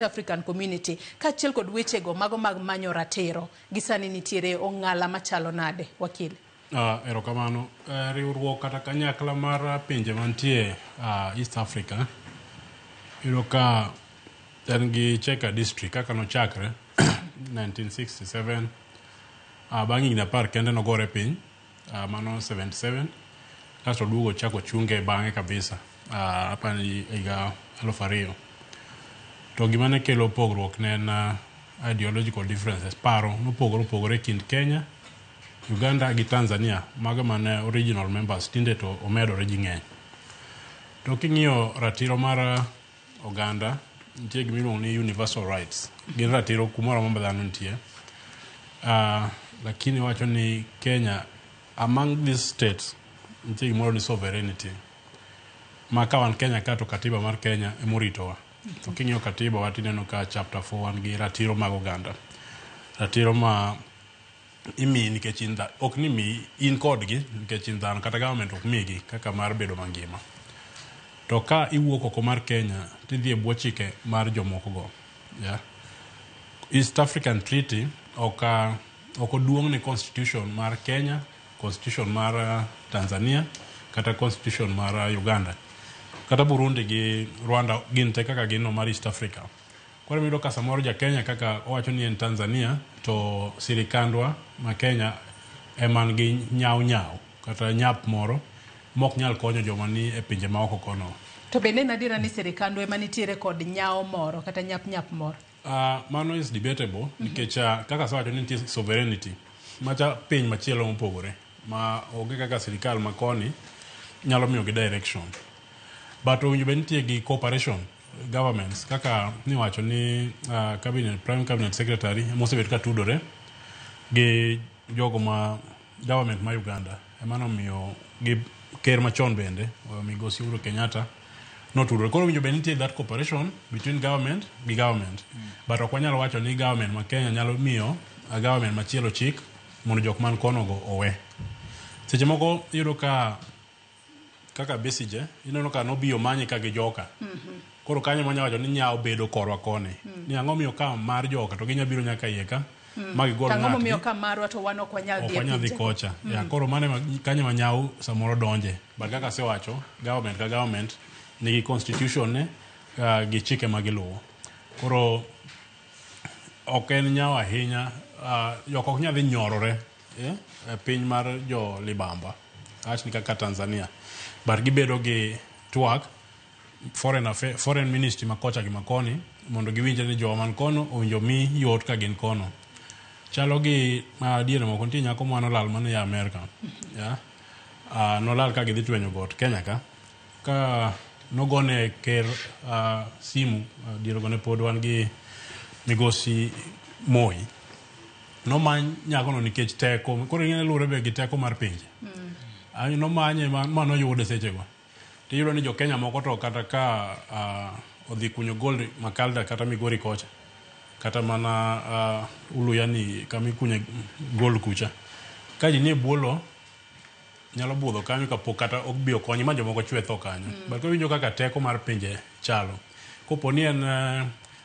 African Community kaachiel kod wechego mago mag manyo ratiro gi sani nitiere ong'ala machalo nade wakil? Erokamano. Riwruok kata kanyakla mar pinje mantie East Africa iyudo ka en gi checkered history kaka nochakre 1967. Bang' higni 10 kende nogore piny, mano 77, kasto oduogo ochako ochunge bang'e kabisa, apani higa 2000. To gima ne kelo pogruok ne en ideological differences, paro mopogore opogore e kind Kenya, Uganda gi Tanzania, mago mane original members, tinde to omedore ji ng'eny. To king'iyo ratiro mar oganda, nitie gima iluongo ni universal rights. Gin ratiro kumoro amora ma dhano nitie. Lakini wacho ni Kenya among these states nitie gimoro ni sovereignty. Ma ka wan Kenya ka to katiba mar Kenya emoritowa. To king'iyo katiba wa tineno ka chapter 4 wan gi ratiro mag oganda. Ratiro ma imiyi nikech in ok ni miyi in kodgi nikech in dhano kata government ok migi kaka mar bedo mangima. To ka iwuok oko mar Kenya tidhi e bwo chike mar jomoko go. Yeah. East African Treaty ok oduong' ne constitution mar Kenya, constitution mar Tanzania kata constitution mar Uganda. Kata Burundi gi Rwanda gin te kaka gin no mar East Africa. Koro iyudo ka samoro ja Kenya kaka owacho ni en Tanzania to sirikandwa ma Kenya ema nigi nyaw nyaw kata nyap moro mok nyal konyo joma ni e pinje maoko kono. To bende en adiera ni sirikandwa ema nitiere kod nyawo moro kata nyap nyap moro? Mano is debatable nikech kaka asewacho ni nitie sovereignty macha piny machielo mopogore ma onge kaka sirikal ma koni nyalo miyogi direction. But owinjo bed nitie gi cooperation governments kaka niwacho ni cabinet, prime cabinet secretary mosebedo ka tudore gi jogo ma government ma Uganda ema nomiyo gi ker machon bende migosi Uhuru Kenyatta notudore. Koro owinjo bed nitie that cooperation between government gi government. But ok wanyal wacho ni government ma Kenya nyalo miyo government machielo chik mondo jok man kono go owe. Seche moko iyudo ka kaka Besigye ineno ka nobiyo manye ka gi joka. Koro kanyo mwanya wacho ni nyawo bedo korwa koni. Ni ang'o miyo ka mar joka to ginya biro nyaka iye ka ma gigol To ang'o momiyo ng'atgi ka marwa to wan ok wanyal ok dhi e wanyal dhi pinje? kocha. Ya, koro mano kanyo ma nyawo samoro donje. But kaka asewacho, government ka government nigi constitution ne gi chike ma giluwo. Koro ok en nyawo ahinya, jok ok nyal dhi nyorore e piny mar jo libamba. Awach ni kaka Tanzania. But gibedo gi twak foreign affair, foreign ministry ma kocha gi makoni mondo giwinjre ni jowa man kono owinjo mi yot ka gin kono. Chalo gi diere moko nitie nyako moro nolal mane ya Amerka. Yeah. Nolal ka gidhi twenyo got Kenya ka. Ka nogone ker simu, diere go ne pod wan gi migosi Moi. Nomany nyakono nikech teko, koro ing'e ni luwore be gi teko mar pinje. Nomanye ma noyude sechego. Tiyudo ni jo Kenya moko to kata ka odhi kunyo gold Makalda kata Migori kocha, kata mana Uluyani kama ikunye gold kucha. Ka ji nie bwo lo, nyalo budho kanyo kapok kata obi okonyi ma jomoko chwe tho kanyo. But kawinjo kaka teko mar pinje chalo. Kopo ni en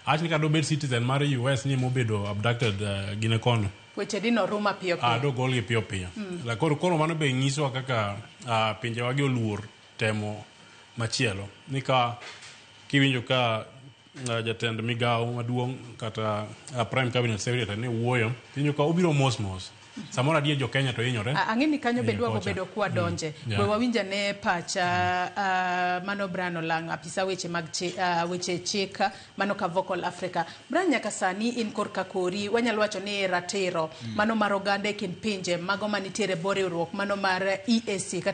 awach ni kata obed citizen mar US ni mobedo abducted gine kono. Weche dino rum piyo piyo. Dogolgi piyo piyo. La koro mano be nyisowa kaka pinjewagi oluor temo machielo. Ni ka kiwinjo ka jatend migawo maduong' kata prime cabinet secretary ni wuoyo, iwinjo ka obiro mos mos. Samoro adier jo Kenya to hinyore. Ang'e ni kanyo be Iye dwago kocha. bedo kwa donje. We wawinj ane pacha mano Brian Olang', apisa weche mag weche chik mano ka Vocal Africa. Brian, nyaka sani in korka kori, wanyalo wacho ni ratiro mano mar oganda e kind pinje mago manitiere e bwo riwruok mano mar EAC kata